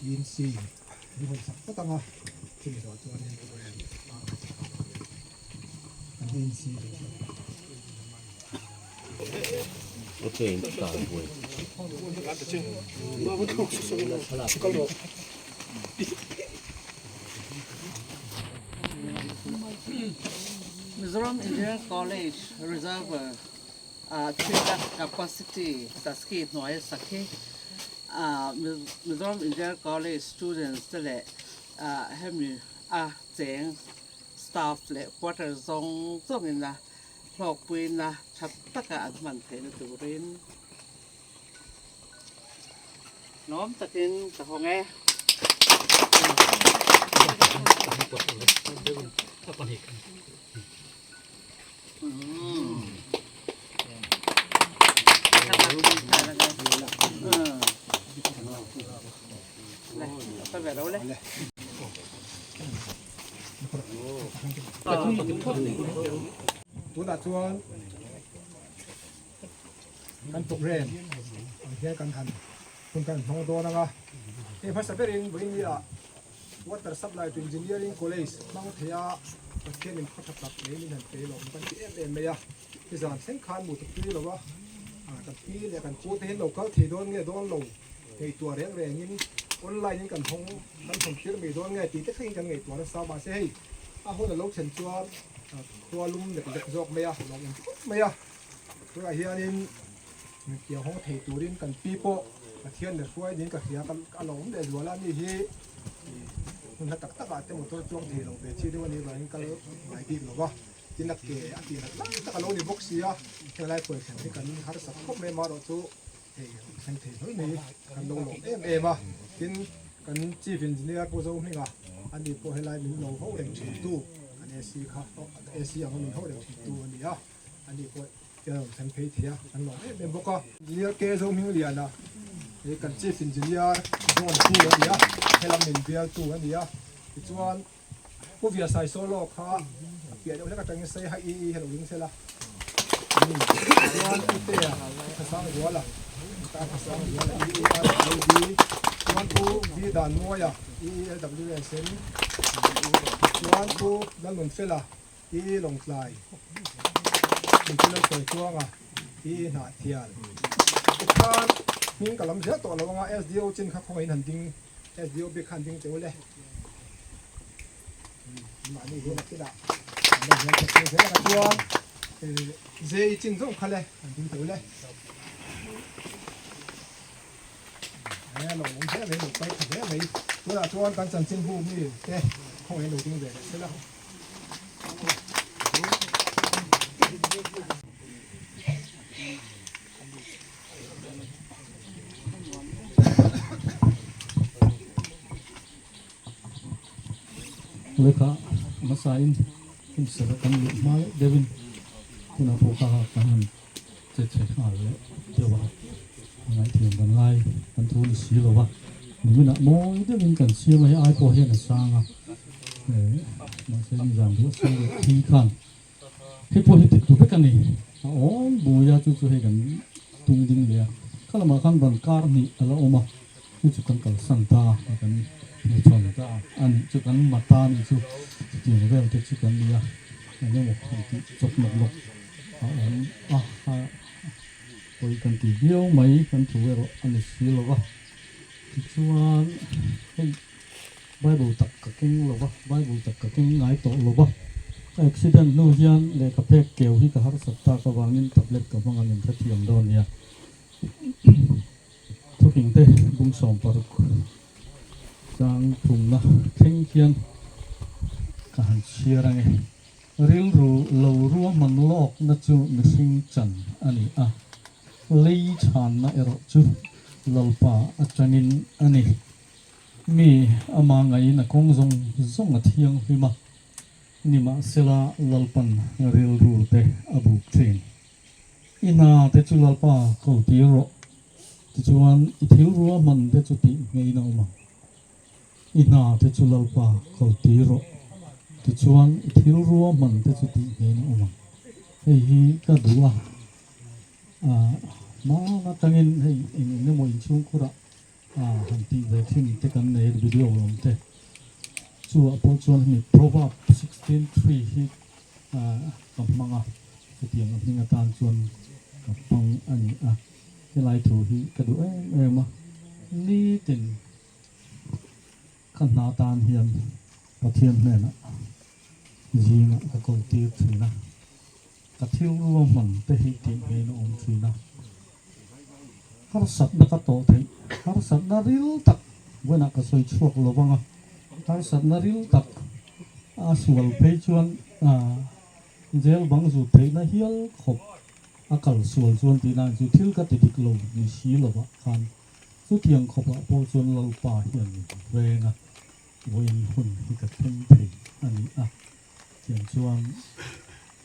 ENC in hawn sak phawt ang a, chumi zawh chuanin program kan ENC lo sak ang. Mizoram Engineering College Reservoir ah thiltak capacity saski hnuaia sak hi Mizoram Engineering College students te leh hemi a cheng staff leh quarter zawng zawngin a hlawkpuina tha taka an hman theihna turin Nuam takin ka hawng e. Tunah chuan kan program ang hian kan han hun kan hmang dawn ang a, hei hmasa berin vawinia Water Supply to Engineering College hmang thei a Pathian in khaw tha tak mai min han pe lawm kan ti em em mai a, nizan thleng khan mu tuk tui lo a, kan pi leh kan pu te hian lo kal thei dawn nge dawn lo ngaihtuah reng rengin online in kan hawng kan hawn tir mai dawn nge tih te thlengin kan ngaihtuah nasa mahse hei a hun a lo thlen chuan khua lum lek lek zawk mai a, lawm awm khawp mai a. Tunah hianin tiang hawng thei turin kan pi pawh Pathian leh hruai niin ka hria ka lo awm leh zual a mi hi hmun hla tak takah te motor chuang thei lo ve chi deuh a nih vangin kal ngai bik lo va tin a ke a tih nat lai tak a lo ni bawk si a helai khuai thlen hi kan harsat khawp mai amaherawh chu hei thleng thei hlawl mai kan lo lawm em em a tin kan chief engineer Pu Zohminga ani pawh helai min lo ho reng thin tu kan AC kha AC anga min ho reng thin tu a ni a. Ani pawh i rawn thleng phei thei a, an lawm em em bawk a. Engineer K Zohmingliana hi kan Chief Engineer Zone tu a ni a, helam min bial tu a ni a. Tichuan Pu Via Saisolo kha a piah deuh hlek atangin sei ha i i hi lo ring sela. Tichuan Pu Tea Pu Thasangzuala ta Thasangzuala i i R I D Chuan Pu V Danmawia i i L W S N Tichuan Pu Lalnunfela I Lawngtlai Mipi lo sawi chuang a, i hnah thial. Tikhan hming ka lam zel tawh lo anga SDO chin kha khawngaihin han ding SDO bik kha han ding teuh le. Mahni hian a kinah an lo hian thawk thei zel anga chuan JE chin zawng kha le han ding teuh le. He lo awm hle mai, lo kal tha hle mai. Tunah chuan kan chanchinbu mi te khawngaihin lo ding ve leh sela. Lekha hmasain hmun serh kan luh hma deuhin hunah pawh kha kan han che chhe nghal leh deuh a, ngaihthiam kan ngai kan thu ni si lo va, niminah mawi deuhin kan siam a, hei ai pawh hian a sang a, mahse nizan duah si leh thi khan hei pawh hi dik tu vek a ni, a awm bui a chu chu hei kan tung ding leh a, kha lamah khan ban kar hnih a la awm a, chu chu kan kalsan ta a, kan hmuchhawn ta a ni chu kan mata a nih chu chutiang vel te chu kan ni a, eng emaw han tih chawp nawk nawk. A awm a, a pawi kan ti viau mai kan thu erawh a ni si lo va. Tichuan hei Bible tak ka keng lo va, Bible tak ka keng ngai tawh lo va. Ka accident hnu hian lehkha phek keu hi ka harsat tak avangin tablet ka hmang a min hrethiam dawn nia. Thuping te bung 16 chang thumna thleng khian ka han chhiar ange. Rilru lo ruahman lawkna chu mihring chan a ni a, lei chhanna erawh chu Lalpa atangin a ni. Mi ama ngaiin a kawng zawng zawng a thianghlim a, nimahsela Lalpan rilru te a buk thin. I hna te chu Lalpa ko tir rawh, tichuan i thil ruahman te chu tih ngeiin a awm ang. I hna te chu Lalpa ko ti rawh, tichuan i thil ruahman te chu tih ngeiin a awm ang. Hei hi ka duh a, ahh hmaan atangin hei eng eng emaw inchhungkhurah han tih ve thin te kan nei video lam te chu ah pawh chuan hemi proverb 16:3 hi ka hmang a chutiang a hming atan chuan ka hmang a ni a helai thu hi ka duh em em a nitin ka hna tan hian Pathian hnenah zingah ka ko tir thin a, ka thil ruahman te hi tih ngeiin a awm thin a. Harsatna ka tawh theih, harsatna ril tak vawiinah ka sawi chhuak lo vang a, harsatna ril tak a sual phei chuan jail bang zut theihna hial khawp a kal sual chuan tih nan chu thil ka ti dik lo ni si lovah khan chutiang khawpah pawh chuan Lalpa hian min veng a. Vawiin hun hi ka thleng thei a ni a, tiang chuan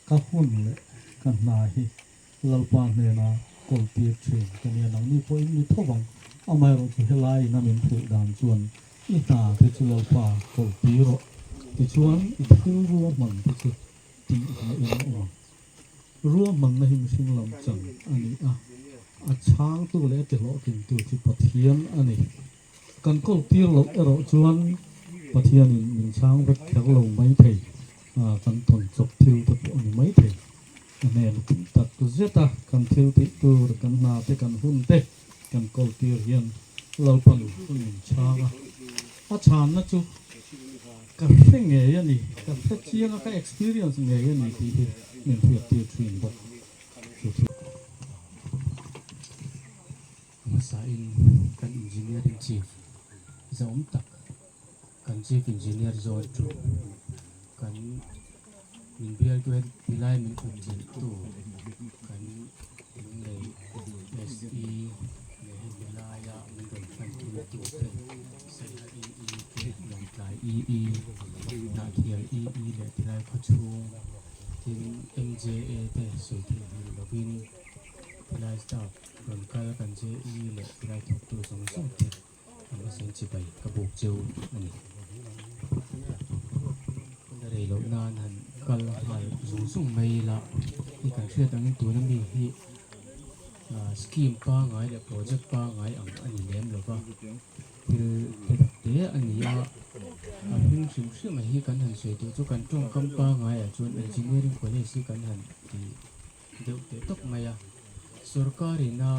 ka hun leh ka hna hi Lalpa hnena kawl tir thin ka nia, nangni pawhin mi tho vang, amaherawhchu helaiin a min hrilh dan chuan i hna te chu Lalpa kawl tir rawh, tichuan i thil ruahman te chu tih hmuhin a awm ang. Ruahmanna hi mihring lam chan a ni a, a chhangtu leh a tihlawhtlingtu chu Pathian a ni. Kan kawl tir loh erawh chuan Pathianin min chhang vek kher lo mai thei, kan tawn chawp thil te pawh a ni mai thei. A hnen tak zeta kan thil tih tur, kan hna te, kan hun te kan kawl tir hian Lalpan hun min chhang a. A chhanna chu ka hre ngei a ni, ka hre chiang a, ka experience ngei a ni tih hi min hriat tir thin bawk. Chu thil. Hmasain kan Engineering Chief zahawm tak, kan Chief Engineer zawn chu kan min bialtu he tilai min kutchilhtu kan Lunglei SE leh hemi laia min rawn hman thintu te Saiha EE te, Lawngtlai EE, Hnahthial EE leh tilai khawchhung tin MJA te sawi theihnghilh lovin tilai staff Rawn kal kan JE leh tilai thawktu zawng zawng te an hmasain chibai ka buk cheu a ni. Hun a rei loh nan han kal nghal zung zung mai ila hei kan hriat angin tuna mi hi scheme pangai leh project pangai ang a ni lem lova thil te tak te a ni a, a hming hrim hrim a hi kan han sawi duh chu kan tawngkam pangaiah chuan engineering college hi kan han ti deuh teh tawp mai a, sorkar ina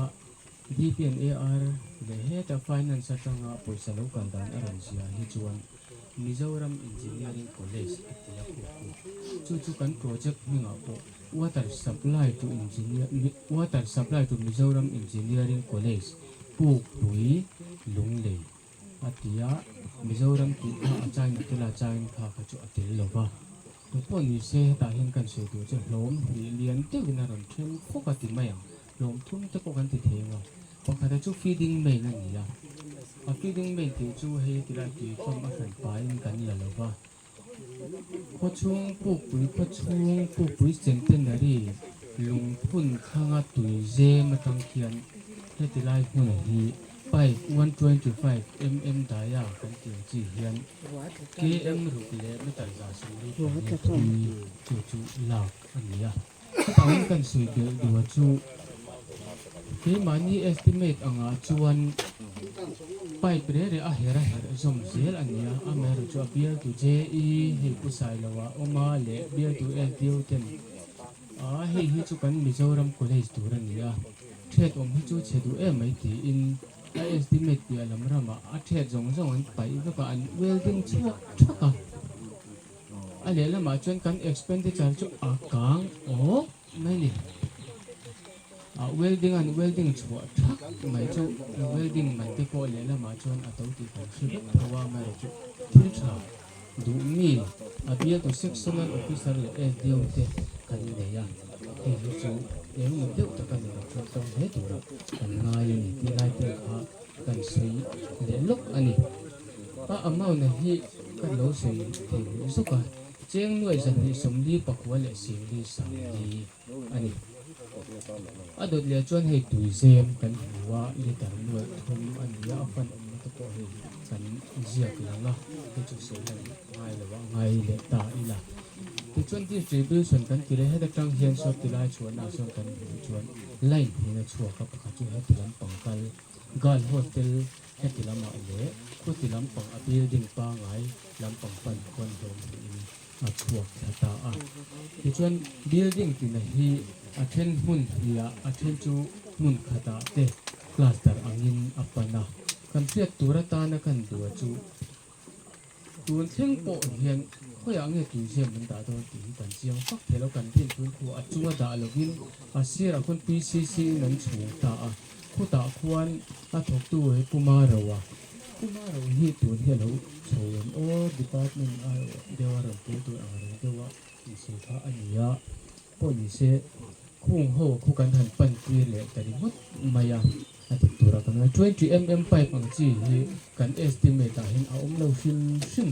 DPNAR leh heta finance atanga pawisa lo kal dan a rawn zia hi chuan Mizoram Engineering College a ti a khuh khuh. Chu chu kan project hmingah pawh Water Supply to Engineer Water Supply to Mizoram Engineering College Pukpui Lunglei a ti a, Mizoram tih kha a China tel a, China kha kha chu a tel lo va. Tupawh ni se hetah hian kan sawi tur chu hlawm hnih lian deuhin a rawn then khawk a ti mai ang, hlawm thum te pawh kan ti thei ang a, pakhata chu feeding main a ni a, a feeding main tih chu hei tilai tui fam a hran pahin kan la lo va, khawchhung pukpui khawchhung pukpui centenary lungphun thlanga tui zem atang khian heti lai hmunah hi pipe 125 mm daia kan tih ang chi hian KM ruk leh meter 145 tui chu chu lak a ni a. Hetah hian kan sawi belh duh chu keimahni estimate angah chuan pipe reh reh a her a herh zawm zel a ni a, amaherawhchu chu a bialtu JE hei Pu Sailoa awm a leh bialtu SDO ten a hei hi chu kan Mizoram College tur a ni a, ṭhet awm hi chu chhe duh em mai tiin a estimate piah lam ramah a ṭhet zawng zawng an paih vek a, an welding chhuak ṭhak a. A lehlamah chuan kan expenditure chu a kang awk mai a ni. A welding an welding chhuah thak mai chu welding man te pawh lehlamah chuan a to tih kan hre vek tho a, amaherawhchu thil tha duh mi a bialtu sectional officer leh SDO te kan nei a, hei hi chu engemaw deuh taka ni lo chuan tawng hle tura kan ngai a ni tih lai pawh kha kan sawi leh lawk a ni. A amount hi ka lo sawi thei luh zawk a, cheng nuai 244 sangli a ni. A dawt leh chuan hei tuizem kan hmu a, liter 300 a ni a, a fan awmna te pawh hei kan ziak lang a, hei chu sawi lan ngai lo a ngai leh ta ila. Tichuan distribution kan ti leh het atang hian saw tilai chhuahna ah sawn kan hmuh chuan line hnin a chhuak a, pakhat chu heti lampang kal girl hostel. Heti lamah leh khuti lampang a building pangai lampang pan khuan hlawm hmuhin a chhuak thla ta a. Tichuan building tina hi a then hmun hnih ah a then chu hmun khatah te cluster angin a pan a. Kan hriat tur atana kan duh a chu Tun thleng pawh hian khawiah nge tuizem an dah dawn tih hi kan chiang fak thei lo. Kan rin tun khu a chunga dah lovin a sirah khuan PCC in an chhung ta a, khutah khuan a thawktu he Pu Maroa, Pu Maro hi tun hi a lo chho em aw, department a deuha rawn tel tur ang reng deuha insawi kha a ni a. Pawh ni se, khung ho khu kan han pan tir leh ta ringawt mai a, a dik tura kan ngai. 20 mm pipe ang chi hi kan estimate ah hian a awm lo hrim hrim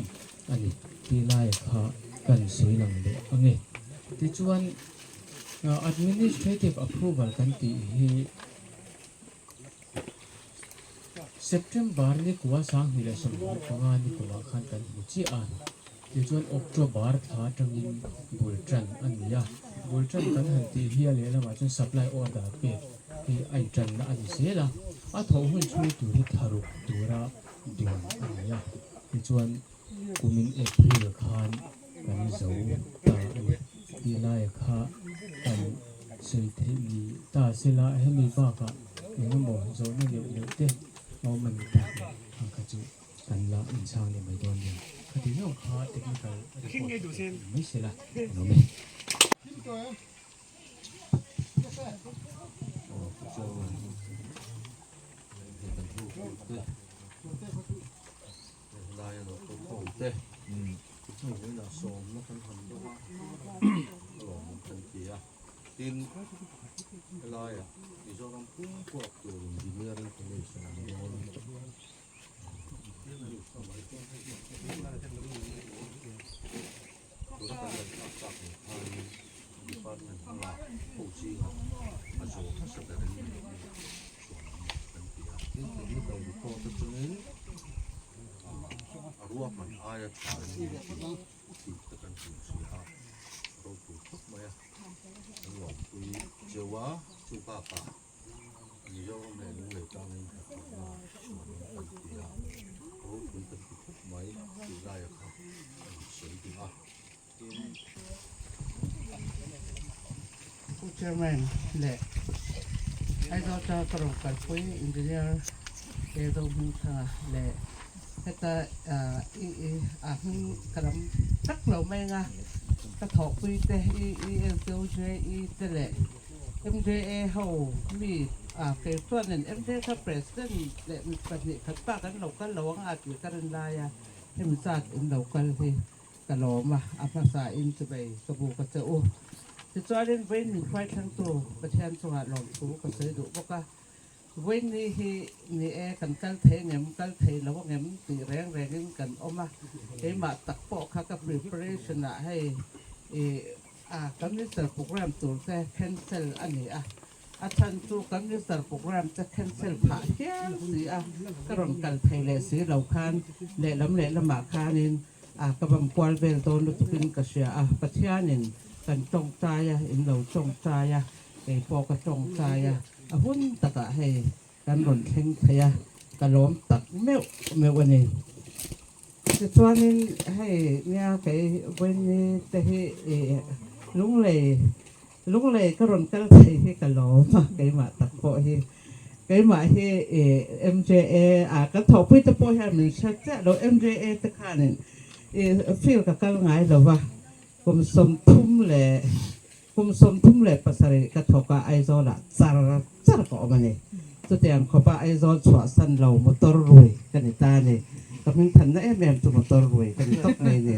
a ni tih lai kha kan sawi lang leh ang e. Tichuan, administrative approval kan tih hi September ni kua 2025 ni kumah khan kan hmu chiah a, tichuan October thla atangin bul tan a ni a, bul tan kan han tih hi a lehlamah chuan supply order pek hi a intanna a ni zel a, a thawh hun chhung tur hi thla ruk tura duan a ni a, tichuan kumin April khan kan zo ta a ni tih laia kha kan sawi theih ni ta sela hemi bakah eng emaw zawhna neuh neuh te a awm a ni tak lo ang kha chu kan la inchhang leh mai dawn nia khati zawng kha technical report pek ni mai sela an awm e. Helai a lo kal khawm te hei vawiinah sawmna kan han dawng a a lawmawm kan ti a tin helaiah Mizoram pum kuak tur engineering college a awm dawn tuna kan ngaihthlak tak ang khanin department hmanga ho zingah a zawh hmasa berin chhuanawm kan ti a tin technical report atangin a ruahman aia tha an ni tih te kan hmu si a, ropui khawp mai a, kan lawmpui cheu a, chu bakah Mizoram leh Lunglei tlangin hnathawhna chhuanawm kan ti a, ropui kan ti khawp mai tih laia kha a insawi duh a, tin. Pu Chairman leh Aizawl atanga ka rawn kalpui Engineer Kezo Hmingthanga leh heta i i a hming ka lam tak lo mai anga ka thawhpui te i i SOJE te leh MJA ho mi kei chuanin MJA kha President leh mi 2 khat bak an lo kal lo ang a tih ka rin laia hemi zat in lo kal hi Ka lawm a, a hmasa in chubei ka bu ka che u. Tichuanin vawiin min hruai thlengtu Pathian chungah lawmthu ka sawi duh bawk a. Vawiin ni hi ni e, kan kal thei ngem, kal thei lo ngem tih reng rengin kan awm a. Keimah tak pawh kha ka preparation ah hei i a kan minister program tur te cancel a ni a. A chhan chu kan minister program te cancel phah hial si a, ka rawn kal thei leh si lo khan lehlam lehlamah khanin A ka vam kual vel dawn lutukin ka hria a, Pathianin kan tawngtai a, in lo tawngtai a, kei pawh ka tawngtai a, a hun takah hei kan rawn thleng thei a, ka lawm tak meuh meuh a ni. Tichuanin hei nia kei vawiini te hi ih Lunglei Lunglei ka rawn kal thei hi ka lawm a, keimah tak pawh hi. Keimah hi i MJA a kan thawhpui te pawh hian min hre chiah lo, MJA te khanin i field ka kal ngai lo va, kum 37 kum 37 ka thawk a Aizawlah char char ka awm a ni. Chutiang khawpa Aizawl chhuahsan lo motor rui ka ni ta a ni. Ka hmingthanna em em chu motor rui ka ni tawp mai a ni.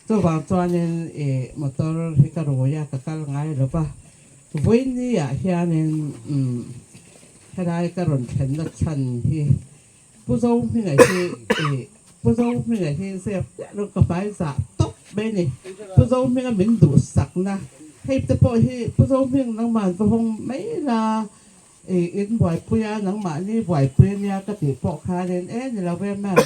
Chuvang chuanin i motor hi ka rui a, ka kal ngai lo va. Vawiini ah hianin umm helai ka rawn thlenna chhan hi Pu Zohminga hi i Pu Zohminga hi zep chiah lo ka hmai zah tawp mai a ni. Pu Zohminga min duhsakna hei te pawh hi Pu Zohming nangmah va hawng mai la i in buaipui a nangmahni buaipui a nia ka tih pawh khanin e ni lo ve ma'am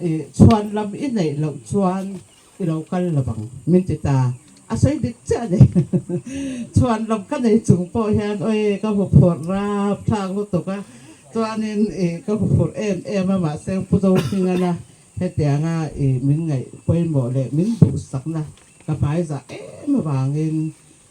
i chhuan lam i neih loh chuan i lo kal lo vang min ti ta a sawi dik chiah a ni chhuan lam ka nei chung pawh hian awi ka hmu phawrh rap thlak lutuk a. Chuanin i ka huphurh em em a, mahse Pu Zohmingana hetianga i min ngaih pawimawh leh min duhsakna ka hmaizah em avangin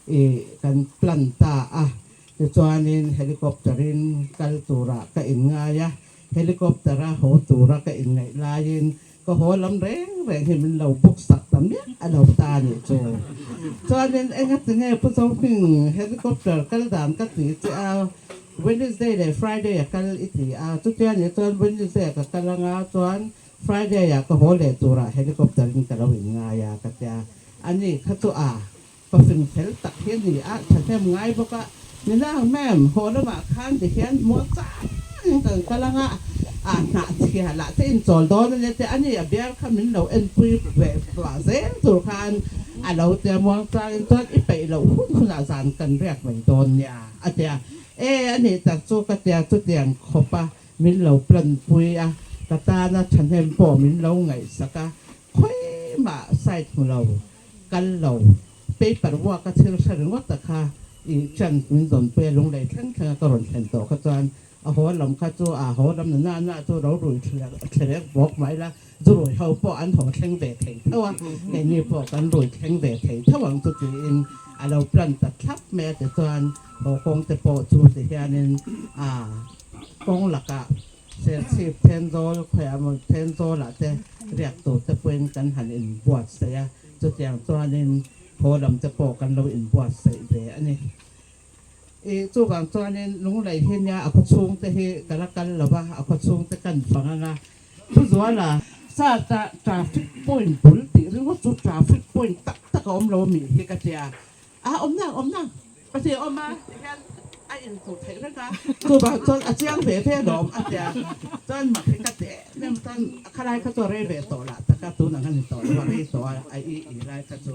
i kan plan ta a. Tichuanin helicopter in kal turah ka inngai a, helicopter a haw tura ka inngaih laiin Ka haw lam reng reng hi min lo book sak ta miah a lo ta a nih chu. Chuanin enga tinge Pu Zohming helicopter kal dan ka ti che a, Wednesday leh Friday a kal i ti a, chutia nih chuan Wednesday ah ka kal anga chuan Friday ah ka haw leh turah helicopter in ka lo inngai a ka tia. Ani kha chu a Pa fing fel tak hi a ni a, thahnem ngai bawk a, Ni nang ma'am, haw lamah khan ti hian muang changin kan kal ang a, ah hnah chhia lah te inchawl dawn a nia te, ani a bial kha min lo enpui ve vah zel tur khan a lo tia muang changin chuan i peih loh hun hunah zan kan riak mai dawn nia a tia, e a nih tak chu ka tia chutiang khawp a min lo plan pui a, ka tana thahnem pawh min lo ngaihsak a, khawi mah side hmu lo. Kal lo, paper work a thil hre ringawt a kha i chance min zawn pui a, lunglei thleng thleng a ka rawn thlen tawh kha chuan a haw lam kha chu a haw lam na na na chu ro rui thlirek bawk mah ila zu rui ho pawh an haw thleng ve thei tho a, keini pawh kan rui thleng ve thei tho ang chu tiin a lo plan ta thlap mai a tichuan haw kawng te pawh chu ti hianin a kawng lakah Serchhip Thenzawl khawiah maw Thenzawlah te riak tur te pawhin kan han inbuatsaih a, chutiang chuanin haw lam te pawh kan lo inbuatsaih ve a ni. Ih chuvang chuanin Lunglei hi nia a khaw chhung te hi ka la kal lo va, a khaw chhung te kan fang ang a, Thuzuala Sata traffic point bul tih ringawt chu traffic point tak tak a awm lo a mi hi ka tia. A awm nang, awm nang. Ka ti awm a, tihian a inhmuh theih reng a, chuvang chuan a chiang ve ve lawm a tia, chuan mak hi ka ti em em chuan khalai kha chu a rei ve tawh lah tak a, tunah khan ni tawh lo a rei tawh a, a i i lai kha chu.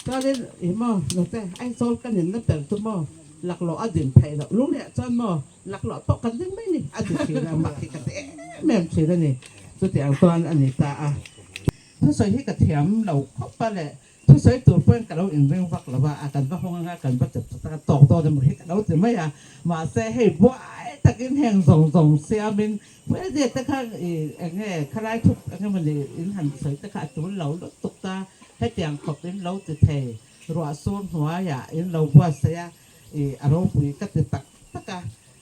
Chuanin ih maw nute Aizawl ka ninna ber chu maw laklawh a din theih loh lungleh chuan maw laklawh pawh kan ding mai ni a ti thin a, mak hi ka ti em em thin a ni, chutiang chuan a ni ta a. Thusawi hi ka thiam lo khawp a le. Thusawi tur pawhin ka lo inring vak lo va, a kan va hawng anga kan va chep chep taka tawk dawn emaw hi ka lo ti mai a. Mahse hei buai takin heng zawng zawng siamin Wednesday te kha i eng nge khalai thup eng emaw ni in han sawi te kha a tul lo lutuk ta, hetiang khawp in lo ti thei ruah sur hnuaiah in lo buatsaih a, i a ropui ka ti tak tak a.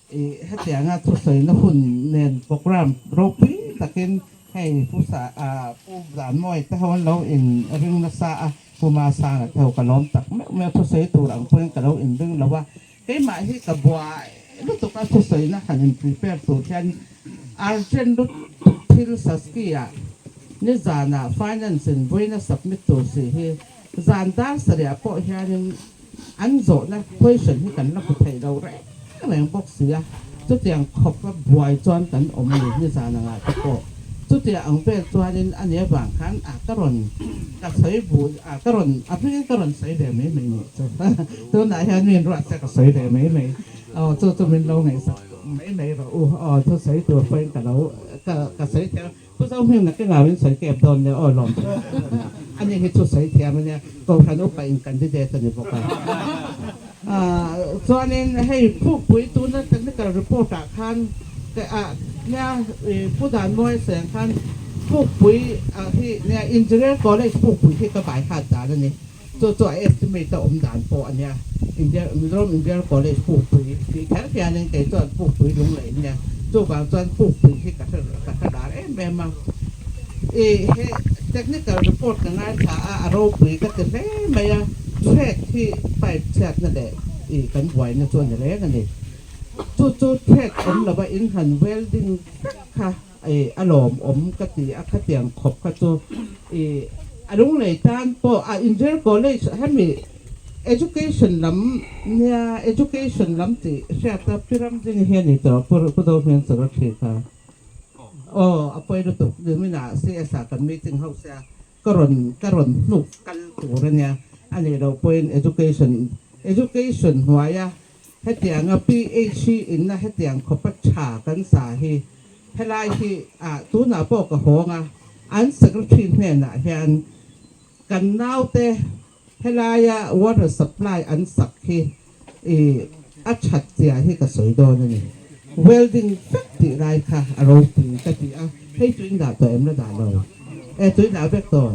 I hetianga thusawina hun nen programme ropui takin hei Pu Sa Pu Vanmawi te ho an lo in ring nasa a, Pu Masanga te ho ka lawm tak meuh meuh thusawi tur ang pawhin ka lo in ring lo a, keimah hi ka buai lutuk a thusawina han in prepare tur hian urgent lutuk thil Saski ah nizanah finance in vawiina submit tur si hi zan dar sarih ah pawh hianin An zawhna question hi kan la hmu thei lo reng reng bawk si a, chutiang khawpa buai chuan kan awm ni nizan angah te pawh chutiang ang vel chuanin a nia vang khan a ka rawn ka sawi bu a ka rawn a hmingin ka rawn sawi ve mai mai nih chu tunah hian mi inruat se ka sawi ve mai mai aw chu chu min lo ngaihsak mai mai rawh u aw thu sawi tur pawhin ka lo ka ka sawi thiam Pu Zohming na kengau in sawi kep dawn nia aw lawm thei a ni hi chu sawi thiam a nia Kohhran upa in candidate a ni bawk a chuanin hei Phukpui tuna technical report ah khan nia Pu Danmawia sawi ang khan Phukpui hi nia Engineer College Phukpui hi ka bai hat dan a ni chu chu a estimate a awm dan pawh a nia Mizoram Engineer College Pukpui tih kher hianin kei chuan Pukpui lunglei nia chuvang chuan Pukpui hi ka hre ka hre lar em em a i he technical report ka ngaithla a a ropui ka ti hle mai a thread hi pipe chhiatna leh i kan buaina chu a ni reng a ni chu chu thread awm lova in han welding vek kha I a lawmawm ka ti a, khatiang khawp kha chu i a lunglei tan pawh a Engineer College hemi education lam nia education lam tih hriat a Piram ding hi a ni tawh Pu Pu Zohming chu thi kha aw a pawi lutuk nimin ah CS ah kan meeting ho sia ka rawn ka rawn hnuk kal tur a nia a nih loh pawhin education education hnuaia Hetianga PHC inna hetiang khawpa tha kan sa hi helai hi ah tunah pawh ka hawng a, an secretary hnenah hian kan naute helaia water supply an sak hi ih a that zia hi ka sawi dawn a ni. Welding vek tih lai kha a ropui ka ti a, hei chu in dah tawh em la dah lo e, chu in dah vek tawh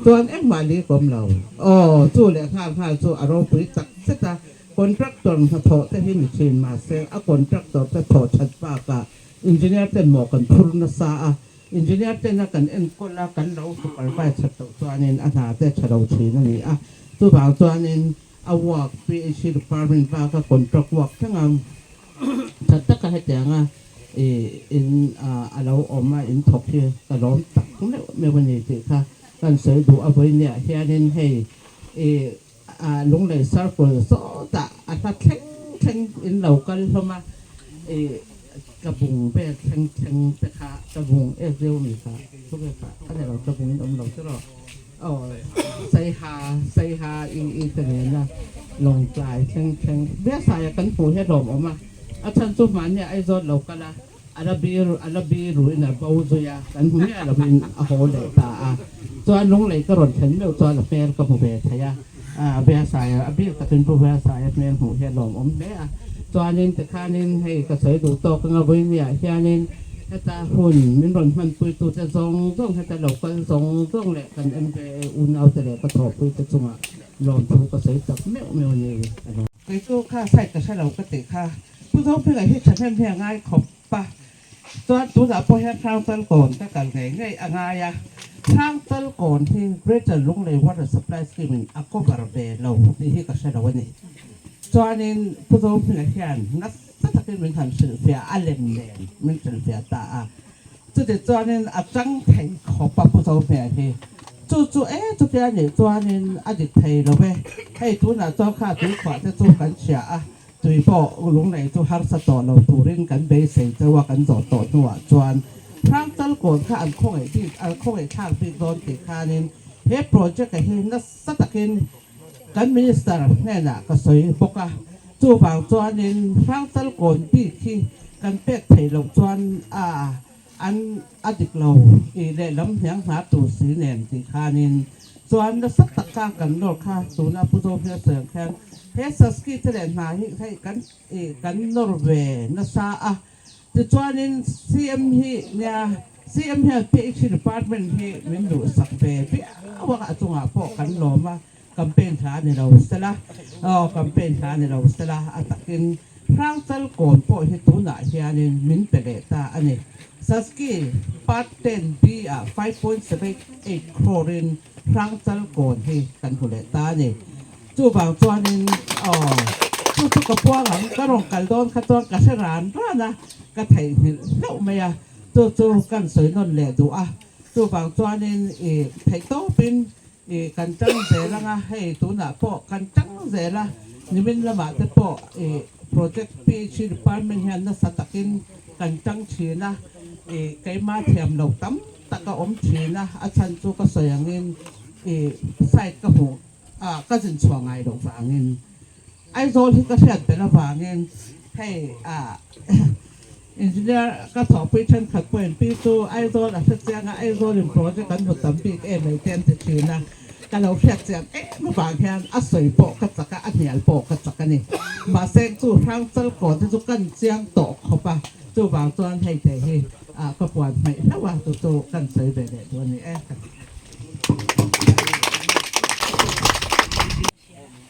chuan engmah li ka awm lo aw, chu leh nghal nghal chu a ropui tak zet a, contractor hnathawh te hi ni thin mahse a contractor te thawh that bakah engineer ten maw kan phur nasa a, engineer tena kan enkawl a kan lo supervise that loh chuanin a hna te tha lo thin a ni a, chuvang chuanin a work PHC department baka contract work thleng a Tha taka hetianga in a lo awm a, in thawk hi ka lawm tak meuh meuh a ni tih kha kan sawi duh a vawinia hianin hei i Lunglei Circle sawtah a hla thleng thleng in lo kal hlawm a, i ka bung vel thleng thleng te kha ka bung ek deuh a mi kha thu ve kha a ni lo ka bung in awm lo tiraw. Aw Saiha Saiha i i te nena Lawngtlai thleng thleng Biasaia kan hmuh hi a hlawmawm a, a chhan chu hmanni ah Aizawl lo kal a, a la bir a la bir ruin a bo zui a, kan hmu miah lovin a haw leh ta a, chuan Lunglei ka rawn thlen meuh chuan a hmel ka hmu ve thei a, Biasaia a bik takin Pu Biasaia hmel hmuh hi a hlawmawm hle a, chuanin tikhanin hei ka sawi duh tawk anga Vawinia hianin Heta hun min rawn hmanpuitute zawng zawng, heta lo kal zawng zawng leh kan MJA unaute leh ka thawhpuite chungah lawmthu ka sawi tak meuh meuh a ni a lo. Kei chu kha side ka hre lo ka tih kha Pu Zophila hi thahnem hi a ngai khawp a, chuan tunah pawh hian Hrangchalkawn ka kal ngei ngei a ngai a, Hrangchalkawn hi Greater Lunglei Water Supply Scheme in a cover ve lo tih hi ka hre lo a ni. Chuanin Pu Zophila hian nasa Nasa takin min han hrilhfiah a lem nen min hrilhfiah ta a, chuti chuanin a chang thei khawp a Pu Zohmeh hi. Chu chu e chutia nih chuanin a dik thei lo e, hei tunah chuan kha tuikhuah te chu kan hria a, tui pawh lunglei chu harsa tawh lo turin kan beisei cheu a kan zawh tawh hnuah chuan Hrangchalkawn kha an khawngaih bik an khawngaih thlak bik dawn tih khanin he project-a hi nasa takin Kan Minister hnenah ka sawi bawk a, chuvang chuanin Hrangchalkawn bik hi kan pek theih loh chuan a an a dik lo i lehlam hniang hna tur si nen tih khanin chuan nasa taka kan nawr kha tuna Pu Zohmel sawi ang khian he Saski te leh hna hi hei kan i kan nawr ve nasa a. Tichuanin CM hi nia CM hian PHE department hi min duhsak ve viau a, a chungah pawh kan lawm a, campaign hla ni lo sela, aw campaign hla ni lo sela a takin Hrangchalkawn pawh hi tunah hianin min pe leh ta a ni. Saski part 10B ah 5.78 crore in Hrangchalkawn hi kan hmu leh ta a ni. Chuvang chuanin aw chu chu ka puang ang, ka rawn kal dawn kha chuan ka hre ran ran a, ka theihnghilh hlauh mai a, chu chu kan sawi nawn leh duh a. Chuvang chuanin i theih tawpin i kan tang zel ang a, hei tunah pawh kan tang zel a, nimin lamah te pawh i project PHE department hian nasa takin kan tang thin a, i keimah thiam lo tam tak a awm thin a, a chhan chu ka sawi angin i site ka hmuh. Ah ka zin chhuah ngai loh vangin Aizawl hi ka hriat ber avangin hei ah engineer ka thawhpui thenkhat pawhin pi chu Aizawl a hre chiang a, Aizawl in project an hmu tam bik em ei te an ti thin a, ka lo hriat chiang em avang hian a sawi pawh ka chak a, a hnial pawh ka chak a ni. Mahse chu Hrangchalkawn te chu kan chiang tawh khawp a, chuvang chuan hei te hi ah ka puan hmaih hlauh a, chu chu kan sawi ve leh duh a ni e.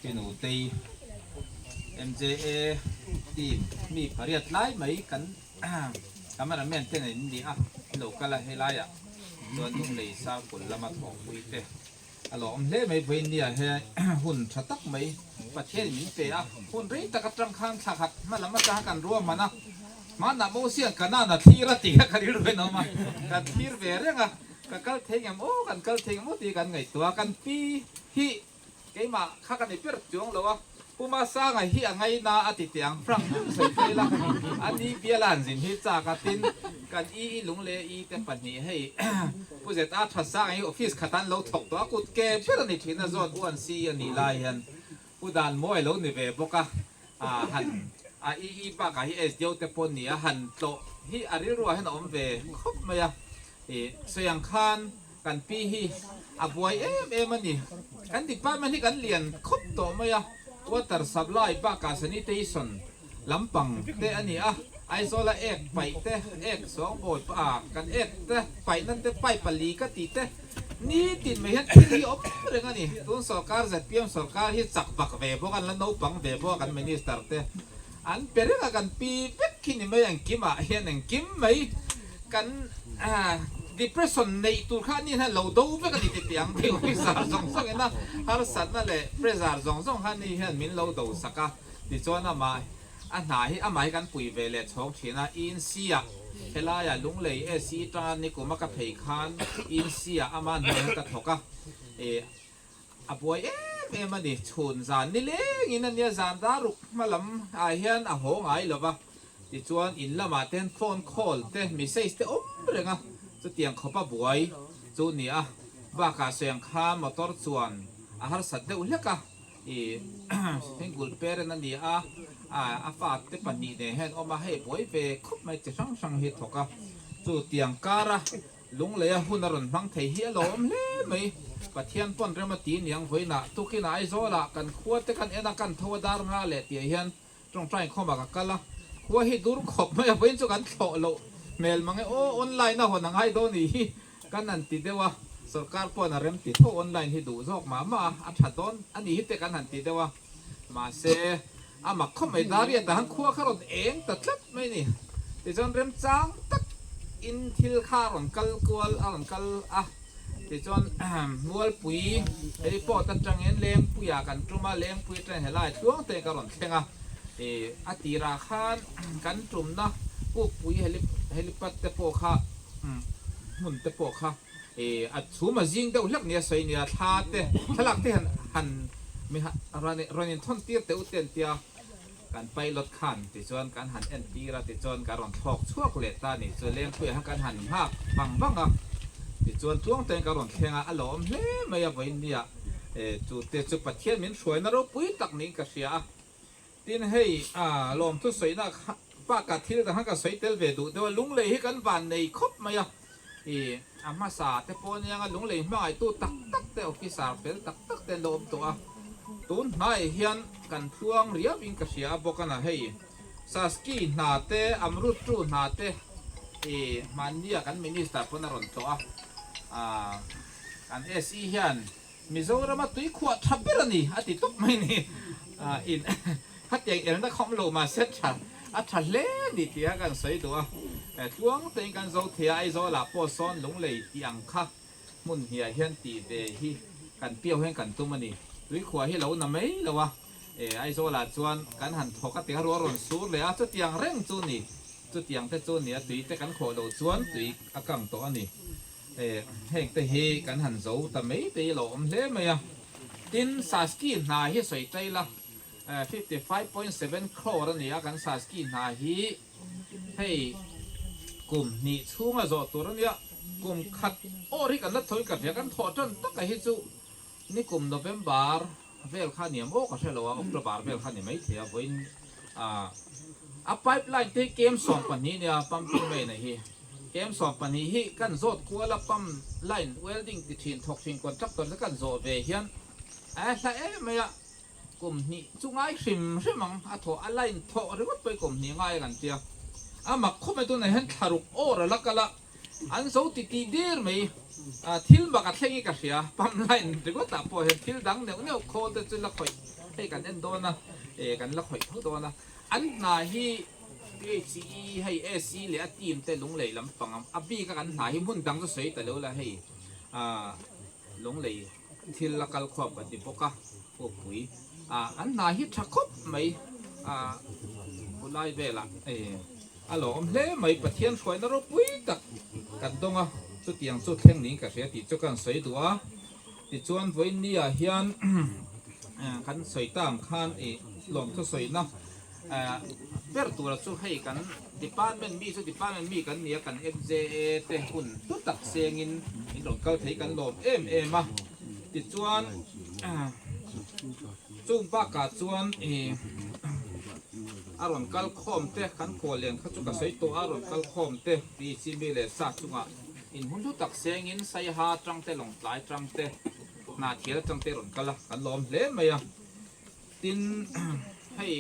Tinutei MJA team mi pariat lai mai kan cameraman te nen an ni a, an lo kal a helaiah chuan Lunglei Circle lama thawhpui te a lo awm hle mai vawinia he hun tha tak mai Pathian in min pe a, hun rei tak atang khan thla khat hma lam atanga kan ruahman a, hmanah Mosian Kanaan a thlir a tih kha ka rilru in a awm a, kan thlir ve reng a. Ka kal thei ngem aw, kan kal thei ngem aw tih kan ngaihtuah a, kan pi hi keimah kha ka ni ber chuang lo a, Pu Masanga hi a ngaina a ti teh ang Frank deuh sawi phei la, a ni biala han zin hi chak a, tin kan i i lung leh i te pahnih hei Pu Zeta Thasanga hi office khat an lo thawk tawh a, kut ke ber a ni thin a, zawn UNC a nih lai hian Pu Dan mawi lo ni ve bawk a, han a i i bakah hi SDO te pawh ni a, han tlawh hi a rilruah hian a awm ve khawp mai a. I sawi ang khan kan pi hi a buai em em a ni. Kan department hi kan lian khawp tawh mai a, water supply bakah sanitation lampang te a ni a. Aizawla ek paih te, ek sawngbawl ah kan ek te paih nan te pipe a li ka tih te nitin mai hian thil hi awm reng a ni. Tun sorkar zpm sorkar hi chak vak ve bawk a, an la naupang ve bawk a kan minister te an pe reng a kan pi vek khi ni mai engkim ah hian engkim mai kan depression neih tur kha ani hian lo do vek a ni ti tih ang tih officer zawng zawng ina harsatna leh pressure zawng zawng kha ani hian min lo do sak a tichuan amah A hna hi amah hi kan pui ve leh chhawng thin a, INC-ah helaiah Lunglei AC tanga nikum a ka phei khan INC-ah ama hnuai hian ka thawk a, ih a buai em em a ni, chhun zan nilengin a nia zan daruk hma lam ah hian a haw ngai lo va, tichuan in lamah te hian phone call te message te awm reng a, chutiang khawp a buai chu ni a, bakah sawiang khan motor chuan a harsat deuh hlek a. I single parent a ni a, a fate pahnih nen hian awm a, hei buai ve khawp mai chi hrang hrang hi thawk a, chu tiang kara Lungleia hun a rawn hmang thei hi a lo awm hle mai. Pathian pawn rem a ti niang vawiinah tukinah Aizawlah kan khua te kan en a, kan tho a dar nga leh tih ah hian tawngtai inkhawmah ka kal a, khua hi dur khawp mai a, vawiin chu kan thlawh loh hmel mang e aw, online a hawn a ngai dawn nih hi kan han ti deuh a, sorkar paw'n a rem ti tho online hi duh zawk mah mah a, a tha dawn a nih hi te kan han ti deuh a, mahse a mak khawp mai Dariat ah han khua kha rawn eng ta tlat mai ni, tichuan remchang tak in thil kha a rawn kal kual a rawn kal a. Tichuan Mualpui heliport atangin Lengpuiah kan tum a, Lengpui atangin helai tluang te ka rawn thleng a, ih a tirah khan kan tumna Pukpui helipad te pawh kha hmun te pawh kha ih a chhum a zing deuh hlek nia sawi nia thla te thlalak te han han mi rawn inthawn tir teh u te an tia. Kan pilot khan tichuan kan han entir a, tichuan kan rawn thlawk chhuak leh ta a nih chu. Lengpuiah khan kan han nghak vang vang a, tichuan tluang tein kan rawn thleng a, a lawm hle mai a vawiin nia. Chu te chu Pathian min hruaina ropui tak niin ka hria a. Tin hei lawmthu sawina bakah thil dang khan ka sawi tel ve duh deuh a, Lunglei hi kan van nei khawp mai a, a hmasa te pawh anianga Lunglei hmangaihtu tak tak te officer fel tak tak te an lo awm tawh a. Tun hnaiah hian kan tluang riau in ka hria a bawk a na hei Saski hna te Amrut tu hna te i hmannia kan minister pawn a rawn tlawh a ah kan SE hian Mizoram a tui khuah tha ber a ni a ti tawp mai ni ah in khatiang elna kha awm lo mahse tha a tha hle a ni tih kha kan sawi duh a tluang tein kan zo thei a Aizawl ah pawh sawn Lunglei tih ang kha Hmun hniah hian tih ve hi kan piau hian kan tum a ni. Tuikhuah hi lo na mai lo a, e Aizawlah chuan kan han thawk a tiang rual rawn sur leh a, chutiang reng chu ni. Chutiang te chu ni a, tui te kan khawh loh chuan tui a kang tawh a ni. E heng te hi kan han zo ta mai te hi lo awm hle mai a. Tin, Saski hna hi sawi ṭai la, 55.7 crore a ni a, kan Saski hna hi. Hei kum hnih chhunga zawh tur a nia, kum khat awr hi kan la thawi ka hria, kan thawh tan taka hi chu nikum November vel kha niam aw ka hre lo a, October vel kha ni maithei a, vawiin a pipe line te hi kem 12 nia pumping main a hi, kem 12 hi kan zawt kual a pump line welding ti thin thawk thin contractor te kan zawh ve hian a hla em mai a. Kum hnih chu ngai hrim hrim ang, a thawh a line thawh ringawt pawh hi kum hnih ngai a kan tia. A mak khawp mai tunah hian thla ruk awr a la kal a, an zo ti tih dir mai. Thil mak a thleng hi ka hria, pump line ringawt ah pawh hian thil dang neuh neuh khawl te chu la khawih hei kan en dawn a, eh kan la khawih tho dawn a. An hna hi PHE hei AC leh a team te lunglei lampang a bik a kan hna hi hmun dang chu sawi ta lo la hei ah lunglei Thil a kal khuap kan ti bawk a, pawpui ah an hna hi tha khawp mai a khulai velah a lawm hle mai Pathian hruaina ropui tak kan dawng a, chutiang chu thleng niin ka hria tih chu ka han sawi duh a, tichuan vawiin ni ah hian kan sawi ta ang khan ih lawmthu sawina Ber tura chu hei kan department mi chu department mi kan nia kan FJA te hun hlu tak sengin in rawn kal thei kan lawm em em a tichuan chung bakah chuan ih a rawn kal khawm te kan khuallian kha chu ka sawi tawh a rawn kal khawm te PHC mi leh sa chungah in hun hlu tak sengin Saiha tang te Lawngtlai tang te Hnahthial tang te rawn kal a kan lawm hle mai a. Tin, hei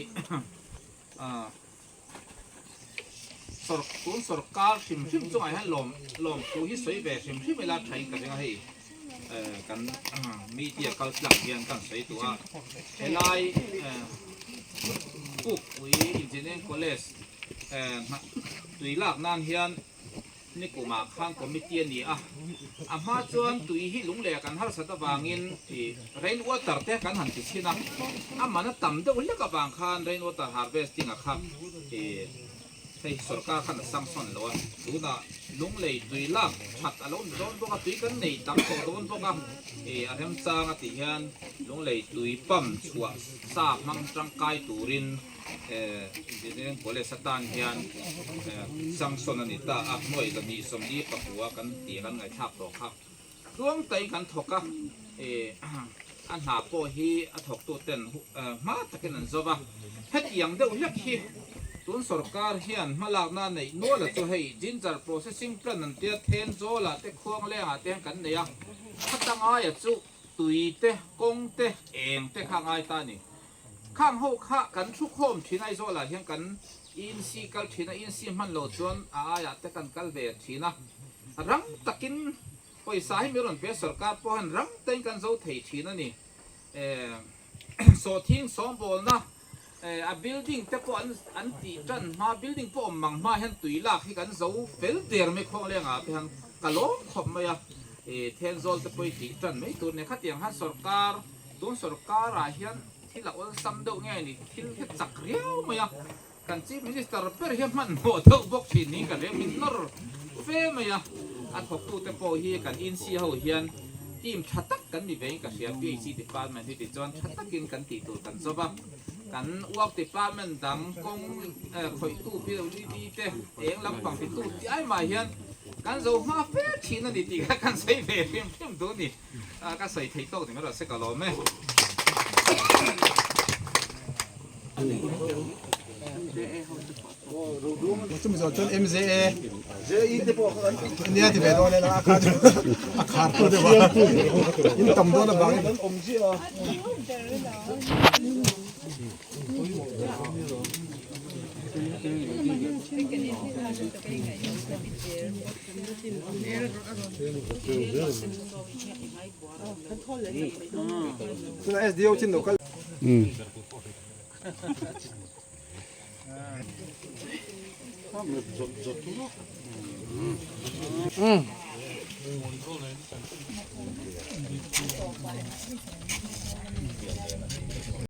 Sawr tun sawrkar hrim hrim chungah hian lawm lawmthu hi sawi ve hrim hrim ila thain ka ring a hei kan media kal tlang hian kan sawi duh a helai Pukpui Engineering College tui lak nan hian Nikumah khan committee a ni a, a hma chuan tui hi lung leh kan harsat avangin rain water te kan han ti chhin a, a man a tam deuh hlek avang khan rain water harvesting a kha hei sorkar khan a sanction lo a, tunah lunglei tui lak that a lo ni dawn bawk a, tui kan nei tam tawh dawn bawk a, a remchang a tih hian lunglei tui pump chhuah sa hmang tangkai turin Engineering College atan hian sanction a ni ta a, nuai 249 kan tih kan ngaihthlak tawh kha. Tluang tain kan thawk a, a hna pawh hi a thawktu ten hma takin an zo va. Hetiang deuh hlek hi tun sorkar hian hmalakna a neih nual a chu hei ginger processing plant an tia Thenzawl ah te Khuangleng ah te hian kan nei a, khata ngaia chu tui te kawng te eng te kha ngai ta a ni. Khang ho kha kan thu khawm thin Aizawl ah hian kan inc kal thin a, inc hman lo chuan a aiah te kan kal ve thin a, rang takin pawisa hi mi rawn pe sorkar pawh hian rang takin kan zo thei thin a ni. Sawhthing sawmbawlna a building te pawh an an tih tan hma building pawh awm mang hma hian tui lak hi kan zo fel der mai khawngleng ah te hian ka lawm khawp mai a, Thenzawl te pawh i tih tan mai tur nia khatiang khan sorkar Tun sorkarah hian thil a awlsam deuh nge ni, thil hi chak riau mai a, kan Chief Minister ber hi a hmanhmawh deuh bawk thin niin ka hria, min nawr fe mai a, a thawktute pawh hi kan inc ho hian team tha tak kan ni vein ka hria, PHC department hi tichuan tha takin kan tih tur kan zawp a, kan work department dang kawng khawihtu PWD te eng lampang titu tih ai mah hian kan zo hma fe thin a ni tih kha kan sawi ve hrim hrim duh a ni. Ka sawi theih tawk ding erawh se ka lawm e. Chumi zawh chuan MZA nia ti ve dawn e a kha chu a khar tu deuh a in tam dawn avangin. Tuna SDO chin lo kal.